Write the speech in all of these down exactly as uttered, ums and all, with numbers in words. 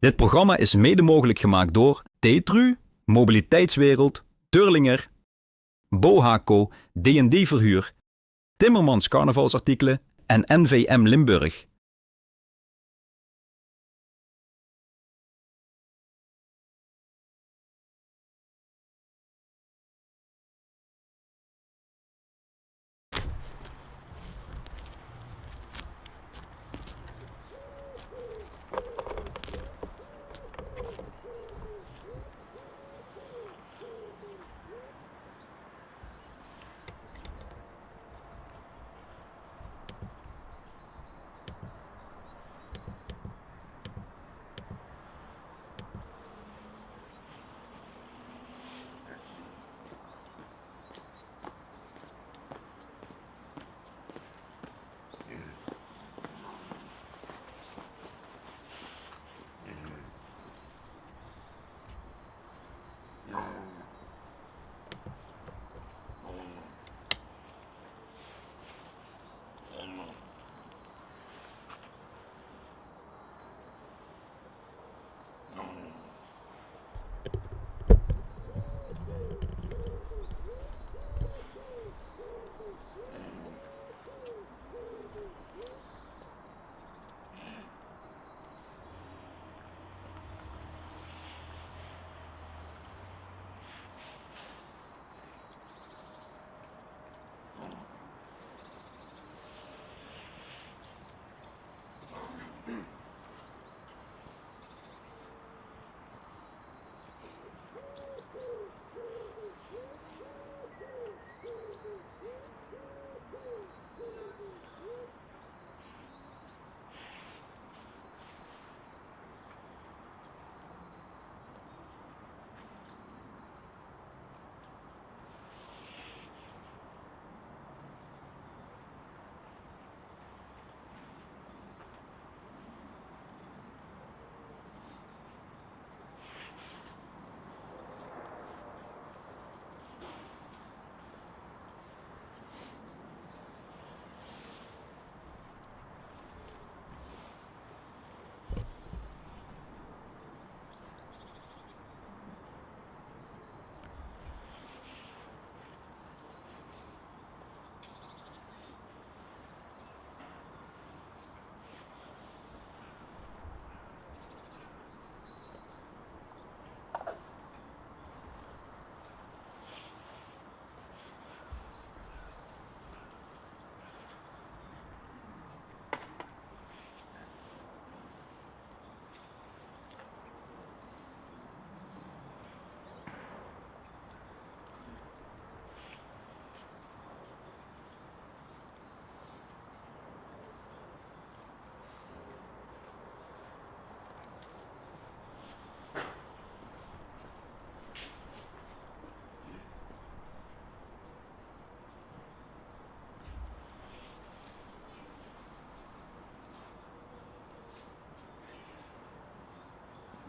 Dit programma is mede mogelijk gemaakt door Tetru, Mobiliteitswereld, Turlinger, Bohaco, D en D Verhuur, Timmermans Carnavalsartikelen en N V M Limburg.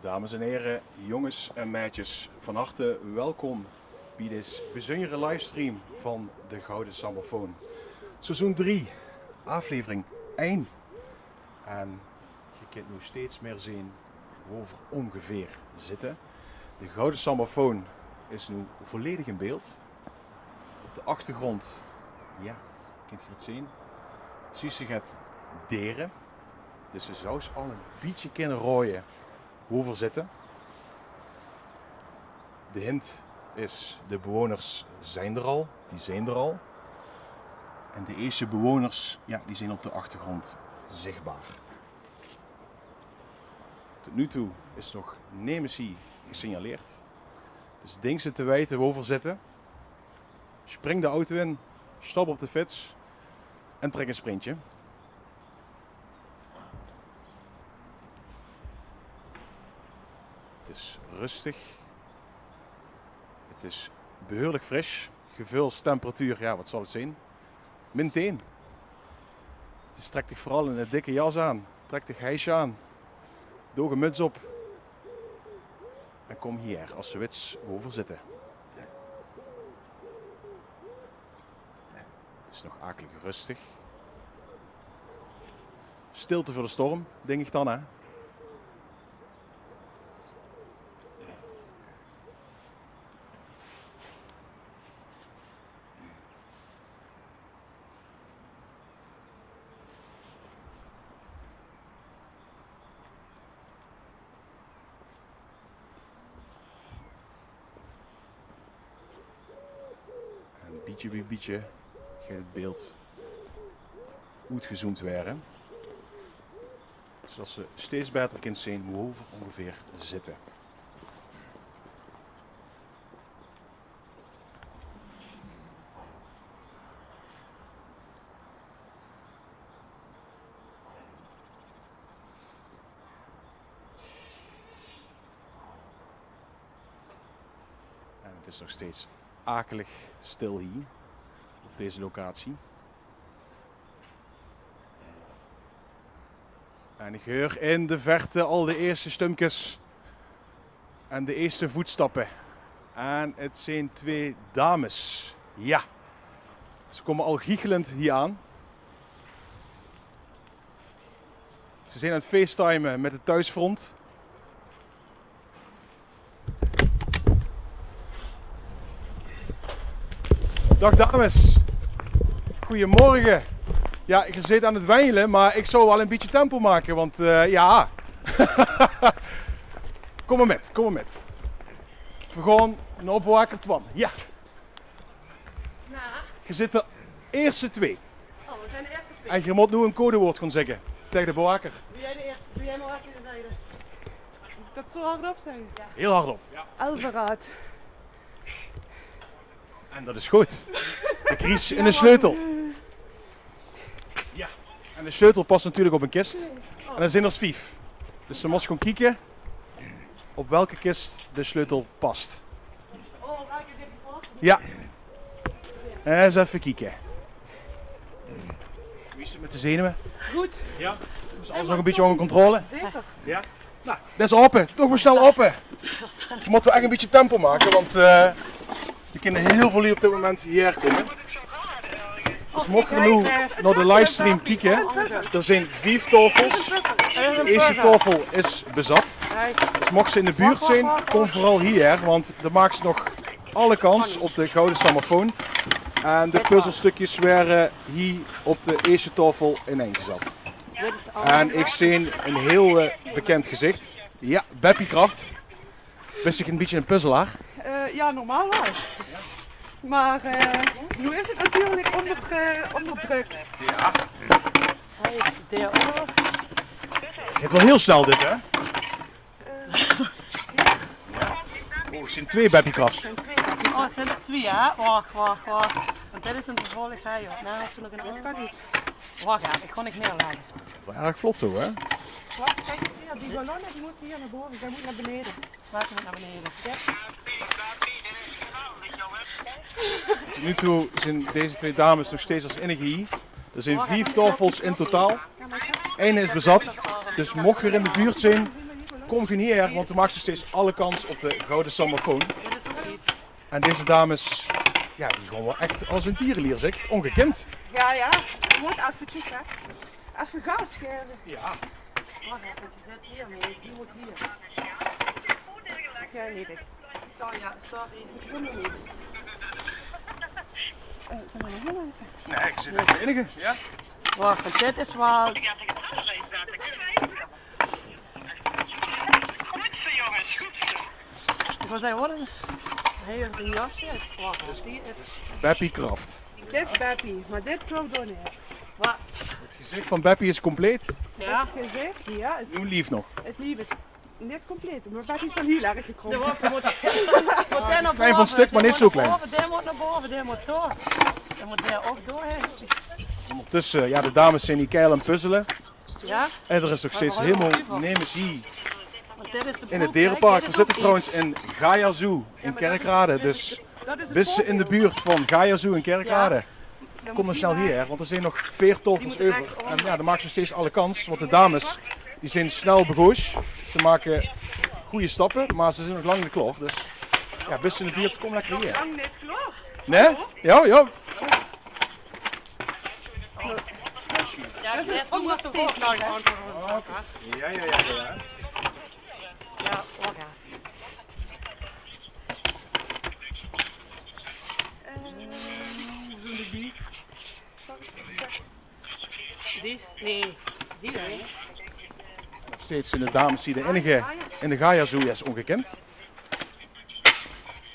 Dames en here, jónges en meidjes, van harte welkom bie dees bezunjere livestream van de Gouwe Sambafoon. Seizoen drie, aaflevering ein. En geer kint noe steeds mieë zeen wo v'r óngeveer zitte. De Gouwe Sambafoon is noe volledig in beeld. Op de achtergróndj, jao, kint geer 't zeen, zuus se get dere. Dus se zous al e bietje kinne raoje wo v'r zitte. De hint is, de bewoners zeen d'r al, die zeen d'r al. En de ierste bewoners, jao, die zeen op de achtergróndj zichbaar. Tot noe toe is nog nemes hie gesignaleerd. Dus dink se te weite wo v'r zitte, spring de auto in, stap op de fiets en trèk e sprintje. 't Is rustig. 't Is behuurlik fris. Geveulstemperatuur, jao, wat zal 't zeen? Min tieën. Dus trèk dich veural 'n dikke jas aan. Trèk dich hesje aan. Doog 'n muts op. En kóm hie, es se wits wo v'r zitte. 't Is nog akelig rustig. Stilte veur de storm, dink ich dan, hè. Bietje bie bietje geit 't beeld oetgezoomp waere, zoedat se steeds baeter kins zeen wo v'r óngeveer zitte. En 't is nog steeds akelig stil hie op deze locatie. En ich heur in de verte al de ierste stumkes en de ierste voetstappe. En 't zeen twee dames. Jao. Ze kómme al giechelend hie aan. Ze zeen aan 't facetime mit 't thuisfront. Daag dames. Gojemorge. Jao, geer zeet aan 't wenjele, mer ich zou waal ein bietje tempo make, want, eh, jao. Kóm mer mit, kóm mer mit. Veer gaon nao bewaker Twan. Jao. Geer zeet de ierste twee. Oh, veer zeen de ierste twee. En geer mót noe ein codewoord gaon zègke taenge de bewaker. Doe geer de ierste, doe geer mer waat geer zag. Det zo hardop zègke? Jao. Hiel hardop. Elverraad. En det is good. De kries in de sleutel. Jao. En de sleutel pas natuurlik op ein kis. En d'r zeen d'r vief. Dus ze mós gaon kieke op welke kis de sleutel pas. Jao. Ins effe kieke. Wie is 't mit de zenuwe? Good. Jao. Is alles nog ein bietje ónger controle? Zeker. Jao. Nou, det is aope. Toch mer snel aope. Geer mót waal ech ein bietje tempo make, want, eh, d'r kinne hiel väöl luuj op dit moment hie kómme. Dus moch geer noe nao de livestream kieke, d'r zeen vief taofels. De ierste taofel is bezat. Dus moch ze in de buurt zeen, kóm veural hie, want dan maaks se nog alle kans op de gouwe sammefoon. En de puzzelstukjes waere hie op de ierste taofel inein gezat. En ich zeen ein hiel, eh, bekènd gezich. Jao, Beppie Kraft. Bis dich ein bietje ein puzzelaar? Eh, jao, normaal waal. Mer, eh, noe is 't natuurlik ónger, eh, ónger drök. Jao. Hae is d'r ouch. 't Geit waal hiel snel dit, hè? Eh, oh, 't zeen twee Beppie Krafts. 't Zeen twee Beppie Krafts. Oh, 't zeen d'r twee, hè? Wach, wach, wach. Want dit is ein vervolg, hè, joh. Nae, haet ze nog ein anger? Wach, jao, ich gaon neet neerlègke. Waal erg vlot zo, hè? Wach, kiek ins hie. Die ballonne, die mótte hie nao bove. Zie mótte nao benaeje. Laot 'm nao benaeje. Jao. Tot noe toe zeen deze twee dames nog steeds es einige hie. D'r zeen vief taofels in totaal. Eine is bezat. Dus moch geer in de buurt zeen, kóm geer hie, want dan maaks se steeds alle kans op de gouwe sammefoon. En deze dames, jao, die gaon waal ech es ein tierelier, zèk. Óngekind. Jao, jao. Geer mót effekes, hè. Effe gaas gaeve. Jao. Wach effe, die zit hie, nae, die mót hie. Jao, nae, dit. Oh jao, sorry. Ich kin 't neet. Eh, zeen v'r nog mier minse? Nae, ich zit de einige. Jao. Wach, dit is waal. Good zo, jónges, good zo. Ich wol zègke, waat is, hie is ein jasje. Wach, die is Beppie Kraft. Dit is Beppie, mer dit klop ouch neet. Waat? 't Gezich van Beppie is compleet. Jao. 't Gezich, jao. 't Noe lief nog. 't Lief is neet compleet, mer Beppie is waal hiel erg gekrómp. Jao, waat, waat, waat dan nog klein van bove, stuk, mer neet zo klein. Dae mót nao bove, dae mót door. Dae mót d'r ouch door, hè. Óngertösse, jao, de dames zeen hie keihel aan 't puzzele. Jao. En d'r is nog steeds hielemaol nemes hie in 't derepark. Veer zitte trouwens in Gaia Zoo in Kerkrade. Dus bis se in de buurt van Gaia Zoo in Kerkrade, kóm dan snel hie, want d'r zeen nog veer taofels euver. En jao, dan maaks se steeds alle kans, want de dames, die zeen snel begoos. Ze make gooj stappe, mer ze zeen nog lang neet klaor. Dus jao, bis se in de buurt, kóm lekker hie. Lang neet klaor? Nae? Jao, jao. Jao, jao, jao, jao. Jao, och jao. Die? Nae, die, nae. Nog steeds zeen de dames hie de einige in de Gaia Zoo, is óngekind.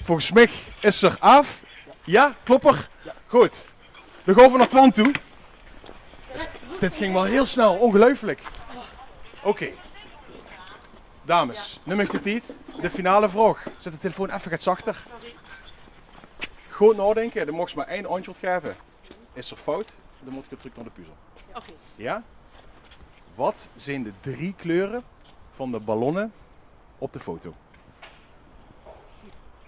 Volges mich is 'r aaf. Jao, klop 'r? Good. Dan gaon v'r nao Twan toe. Dit ging waal hiel snel, óngeluifelik. Oké. Dames, nump uch de tied. De finale vraog. Zèt de telefoon effe get zachter. Good naodinke, de moogs mer ein antjwaord gaeve. Is 'r fout, dan mót geer trök nao de puzzel. Oké. Jao? Wat zeen de drie kleure van de ballonne op de foto?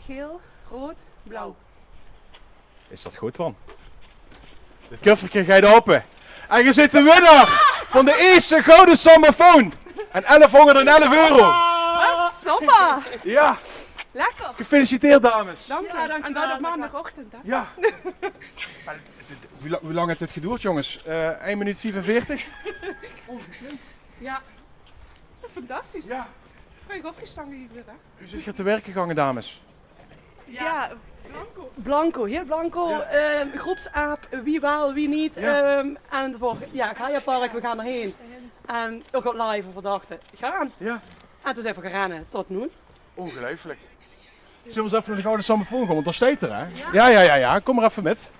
Geel, rood, blauw. Is dat good, Twan? 't Kufferke geit aope. En geer zeet de winnaar van de ierste Goude Sambafoon. En elfhóngerd en elf euro. Wat? Hoppa! Jao. Lekker. Gefeliciteerd, dames. Dank u. Jao, dank u wel. En dat op maandagochtend, hè? Jao. Mer dit, dit, wie la-, wie lang haet dit gedoerd, jónges? Eh, ein minuut viefenveertig? Jao. Fantastisch. Jao. Bön ich opgestange hie weer, hè? Wie zeet geer te werk gegange, dames? Jao, blanco. Blanco, hiel blanco. Jao. Ehm, groepsapp, wie waal, wie neet. Jao. Ehm, en veur, jao, Gaia Park, veer gaon d'rhaer. En ouch al live verdachte. Gaon. Jao. En toen zeen veer gaon renne, tot noe. Óngeluifelik. Zölle v'r ins effe nao de Goude Sambafoon gaon, want dao steit 'r, hè? Jao. Jao, jao, jao, jao. Kóm mer effe mit.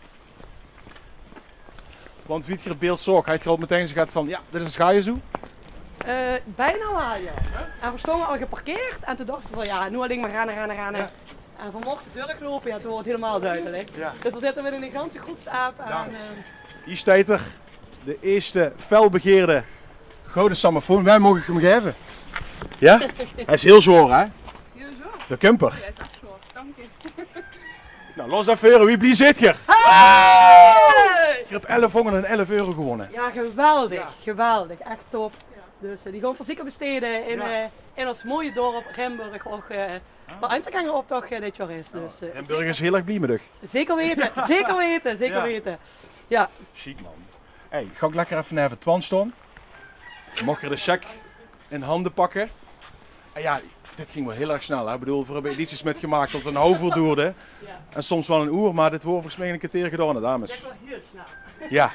Want wie geer op beeld zoog, haet geer al metein zoe get van, jao, dit is Gaia zoe. Eh, bijna waal, jao. Jao? En veer stónge al geparkeerd en toen dachte veer van, jao, noe allein mer renne, renne, renne. Jao. En veer mochte doorloupe, jao, toen woort 't hielemaol dudelik. Jao. Dus veer zitte mit ein ganse groepsapp en, eh, hie steit 'r. De ierste felbegeerde Goude Sambafoon. Wae maag ich 'm gaeve? Jao? Hae is hiel zwaor, hè? Hiel zwaor? De Kumper. Jao, is ech zwaor. Dank dich. Noe, laot ins effe heure, wie blie zeet geer? Hey! Geer höb elfhóngerd en elf euro gewónne. Jao, geweldig, geweldig. Ech top. Dus, eh, die gaon veer zeker bestede in, eh, in ós mooi dörp Rimburg. Och, eh, de Einzelgängeroptoch, eh, dit jaor is. Dus, eh, Rimburg is hiel erg blie mit uch. Zeker weite, zeker weite, zeker weite. Jao. Sjiek, man. Hey, gaon ich lekker effe neve Twan staon. Maag geer de cheque in hande pakke. En jao, dit ging waal hiel erg snel, hè. Ich bedoel, veer höbbe edities mitgemaak tot 'n haof oer doerde. Jao. En soms waal 'n oer, mer dit waor volges mich in 'n kerteer gedaon, hè, dames? Dit waor hiel snel. Jao,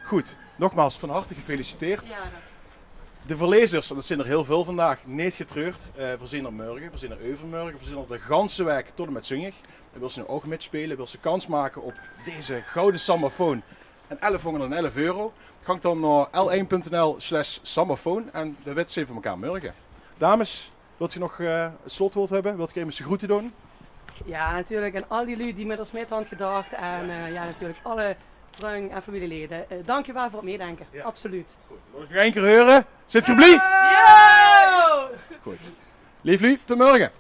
good. Nogmaals, van harte gefeliciteerd. Jao, dank. De verlezers, en dat zeen 'r hiel väöl vandaag, neet getreurd. Eh, veer zeen 'r mörge, veer zeen 'r euvermörge, veer zeen 'r de ganse waek tot en mit zunjig. En wils se noe ouch mitspeule, wils se kans make op deze Goude Sambafoon en elfhóngerd en elf euro, gank dan nao l ein punt n l slash sambafoon en de wits zeen veur mekaar mörge. Dames, wilt geer nog, eh, 't slotwoord höbbe? Wilt geer emes de groete doon? Jao, natuurlik aan al die luuj die mit ós mit hant gedach. En, eh, jao, natuurlik alle vrung en familielede. Eh, dank uch waal veur 't mitdinke. Jao. Absoluut. Good. Laot ich nog ein kier heure. Zeet geer blie? Jao! Good. Leef luuj, tot mörge.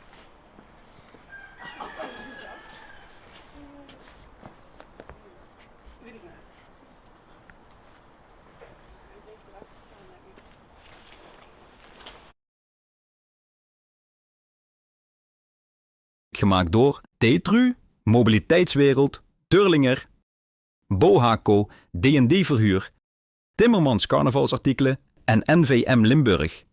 Gemaakt door Tetru, Mobiliteitswereld, Durlinger, Bohaco, D en D Verhuur, Timmermans Carnavalsartikelen en N V M Limburg.